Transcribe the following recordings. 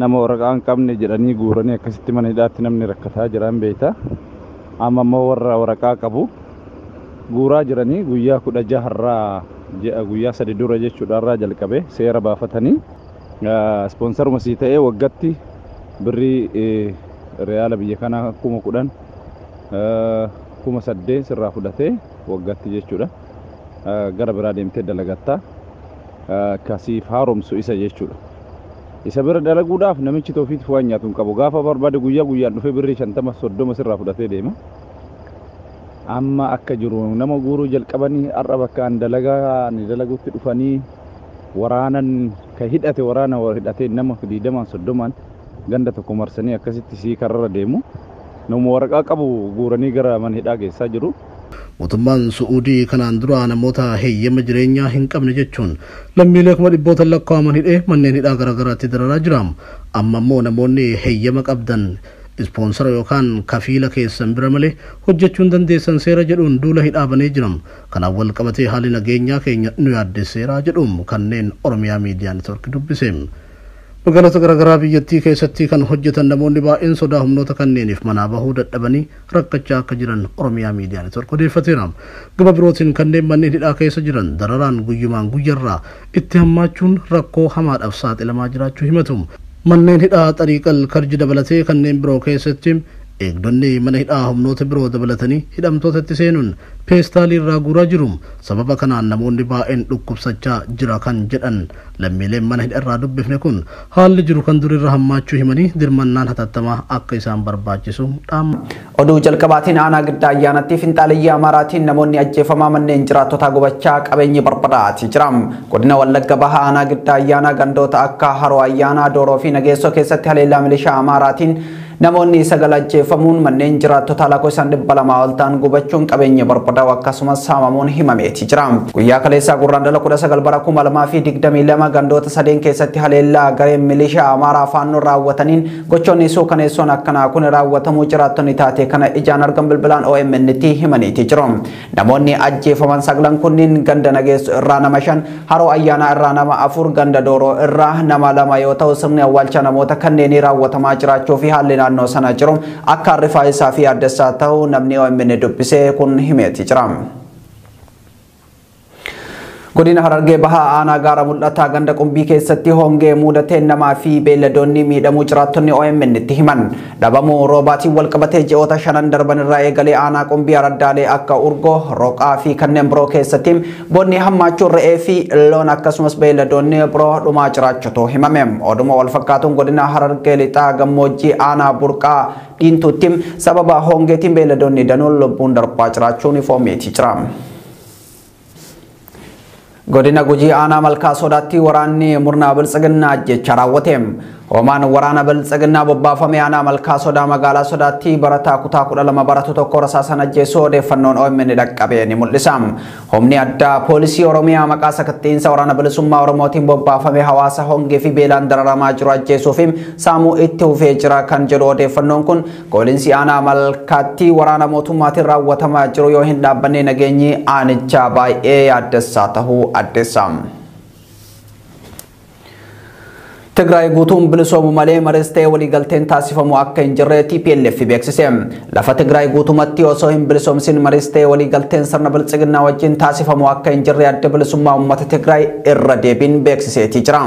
Nama waraqaa hin qabne jedhanii guuranii akkasitti mana hidhaatti namni rakkataa jiran beekta. Amma immoo warra waraqaa qabu guuraa jiranii guyyaa 16 irraa ji'a guyyaa 3 dura jechuudha irraa jalqabe seera baafatanii ispoonsaruma sii ta'ee waggaatti birrii reyaala biyya kanaa 10,000 8,000 sirraa fudhatee waggaatti jechuudha. Gara biraa deemtee dalagatta kasiif haaromsu isa jechuudha. Isa bira dalaguudhaaf namichi toofiitiif waan nyaatu hin qabu. Gaafa barbaade guyyaa guyyaan dhufee birrii 50 30 sirraa fudhatee deema. Amma akka jiru nama guuruu jalqabanii har'a bakka an dalagaa ani dalagutti dhufanii waraanan ka hidhate waraana hidhatee nama 20 30 ganda tokko marsanii akkasitti sii kararra deemu. Nama waraqaa qabu guuranii gara mana hidhaa geessaa jiru. Mootummaan Su'uudii kanaan dura namoota heeyyama jireenyaa hin qabne jechuun lammiilee 400,000 lakkaa'aman hidhee manneen hidhaa garaagaraatti dararaa jira. Amma immoo namoonni heeyyama qabdan ispoonsara yookaan kafiila keessan bira malee hojjechuun dandeessan seera jedhuun duula hidhaa banee jira. Kanaaf wal qabatee haalli nageenyaa keenya nu yaaddesseera jedhuun kanneen Oromiyaa Miidiyaa Neetwoork dubbise. Magaalota garaagaraa biyyattii keessatti kan hojjetan namoonni baay'een sodaa humnoota kanneeniif manaa bahuu dadhabanii rakkachaa akka jiran Oromiyaa Miidiyaa Neetwoork odeeffateera. Gama birootiin kanneen manneen hidhaa keessa jiran dararaan guyyumaan guyyarraa itti hammaachuun rakkoo hamaadhaaf saaxilamaa jiraachuu himatu. Manneen hidhaa Xariiqal Karji dabalatee kanneen biroo keessatti eegdonni mana hidhaa humnoota biroo dabalatanii hidhamtootatti seenuun peestaalii irraa guuraa jiru. Sababa kanaan namoonni baay'een dhukkubsachaa jira kan jedhan lammiileen mana hidhaa irraa dubbifne kun haalli jiru kan durirra hammaachuu himanii dirmannaan hatattamaa akka isaan barbaachisu dhaamma. Oduu jalqabaatiin aanaa Giddaa Ayyaanatti finxaaliyyaa Amaaraatiin namoonni ajjeefamaa manneen jiraattotaa gubachaa qabeenyi barbadaa'aa jira. Godina Wallagga Bahaa aanaa Giddaa Ayyaanaa gandoota akka Haroo Ayyaanaa, Dooroo fi Nageessoo keessatti haleellaa milishaa Amaaraatiin namoonni 9 ajjeefamuun manneen jiraattotaa lakkoofsaan 200 ol ta'an gubachuun qabeenya barbadaa'u akkasumas saamamuun himameeti jira. Guyyaa kaleessaa Gurraandhala 19 bara 2022 gandoota 3 keessatti haleellaa gareen milishaa Amaaraa faannoo raawwataniin gochoonni suukaneessoon akkanaa kun raawwatamuu jiraattonni taatee kana ijaan argan bilbilaan OMN tti himaniiti jiru. Namoonni ajjeefaman 9 kunniin ganda Nageessoo irraa nama 5, Haroo Ayyaanaa irraa nama 4, ganda Dooroo irraa nama 2 yoo ta'u sirni awwaalcha namoota kanneenii raawwatamaa jiraachuu fi haalli naannoo sana jiru akka rifaayisaa fi addessaa ta'uu namni OMN dubbisee kun himeeti jira. Godina Harargee Bahaa aanaa Gaara Mul'ataa ganda Qumbii keessatti hongee mudateen namaa fi beelladoonni miidhamuu jiraattonni OMN itti himan. Dhabamuu roobaatiin wal qabatee ji'oota 5 darban irraa eegalee aanaa Qumbii araddaalee akka Urgoo, Roqaa fi kanneen biroo keessatti bonni hammaachuun re'ee fi loon akkasumas beelladoonni biroo dhumaa jiraachuutu himame. Oduma wal fakkaatuun godina Harargee Lixaa gammoojjii aanaa Burqaa Dhiintuutti sababa hongeetiin beelladoonni danuun lubbuun darbaa jiraachuun ifoomeeti jira. Godina Gujii aanaa Malkaa Sodaatti waraanni murna Biltsiginnaa ajjeechaa raawwate. Hoomaan waraana Biltsiginnaa bobbaafame aanaa Malkaa Sodaa magaalaa Sodaatti barataa kutaa 12 baratu tokko rasaasan ajjeesuu odeeffannoon OMN dhaqqabe ni mul'isa. Humni addaa poolisii Oromiyaa maqaa sakattiinsa waraana bilisummaa Oromootiin bobbaafame hawaasa hongee fi beelaan dararamaa jiru ajjeesuu fi saamuu itti fufee jira kan jedhu odeeffannoon kun goolinsi aanaa Malkaatti waraana mootummaatiin raawwatamaa jiru yoo hin dhaabbanne nageenyi aanichaa baay'ee yaaddessaa ta'uu addeessa. Tigraay guutuun bilisoomu malee maris ta'ee waliigalteen taasifamu akka hin jirre TPLF beeksise. Lafa Tigraay guutumatti osoo hin bilisoomsin maris ta'ee waliigalteen sirna biltsiginnaa wajjin taasifamu akka hin jirre adda bilisummaa uummata Tigraay irra deebiin beeksiseetii jira.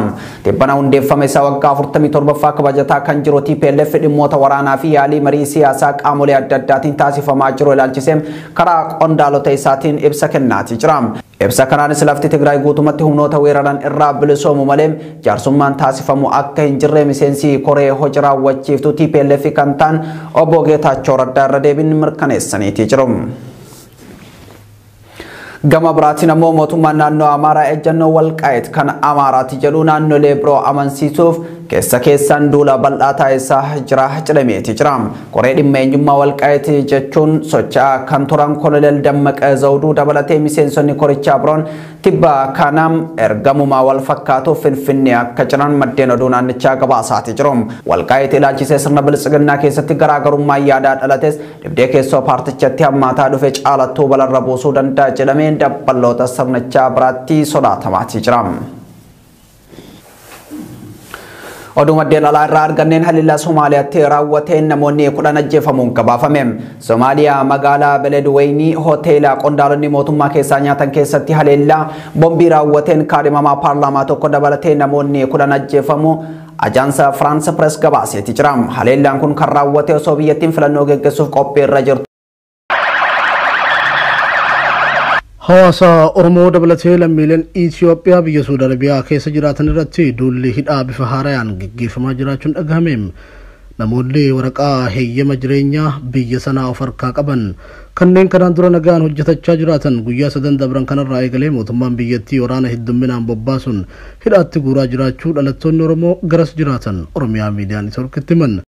Dhibbana hundeeffame isaa waggaa 47ffaa kabajataa kan jiru TPLF dhimmoota waraanaa fi yaalii marii siyaasaa qaamolee adda addaatiin taasifamaa jiru ilaalchisee karaa qondaalota isaatiin ibsa kennaatii jira. Ibsa kanaanis lafti Tigraay guutumatti humnoota weeraran irraa bilisoomu malee jaarsummaan taasifamu akka hin jirre miseensi koree hojii raawwachiiftuu TPLF kan ta'an obbo Geetaachoo Raddaa irra deebiin mirkaneessaniitii jiru. Gama biraatiin ammoo mootummaan naannoo Amaaraa ejjennoo Walqaayit kan Amaaraati jedhu naannolee biroo amansiisuuf keessa keessaan duula bal'aa taasisaa jira jedhameeti jira. Koree dhimma eenyummaa Walqaayit jechuun socho'aa kan turan Koloneel Dammaqee Zawuduu dabalatee miseensonni korichaa biroon tibba kanam ergamumaa wal fakkaatuuf Finfinnee akka jiran maddeen oduu naannichaa gabaasaati jiru. Walqaayit ilaalchisee sirna biltsiginnaa keessatti garaagarummaa yaadaa dhalates dhibdee keessoo paartichatti hammaataa dhufe caalattuu balarra buusuu danda'a jedhamee dabballoota sirnichaa biraatti sodaatamaati jira. Oduu maddeen alaa irraa arganneen haleellaa Somaaliyaatti raawwateen namoonni 10 ajjeefamuun gabaafame. Somaaliyaa magaalaa Beledweyne hoteela qondaalonni mootummaa keessaa nyaatan keessatti haleellaa bombii raawwateen kaadhimamaa paarlaamaa tokko dabalatee namoonni 10 ajjeefamu Ajaansa Firaans Press gabaaseeti jira. Haleellaan kun kan raawwate osoo biyyattiin filannoo geggeessuuf qophii irra jirtu. Hawaasa Oromoo dabalatee lammiileen Itoophiyaa biyya Suudi Arabiyaa keessa jiraatan irratti duulli hidhaa bifa haarayaan geggeeffamaa jiraachuun dhagahame. Namoonni waraqaa heeyyama jireenyaa biyya sanaa of harkaa qaban kanneen kanaan dura nagaan hojjetachaa jiraatan guyyaa sadan dabran kanarraa eegalee mootummaan biyyattii waraana heddumminaan bobbaasuun hidhaatti guuraa jiraachuu dhalattoonni Oromoo garas jiraatan Oromiyaa Miidiyaa Neetwoorkitti himan.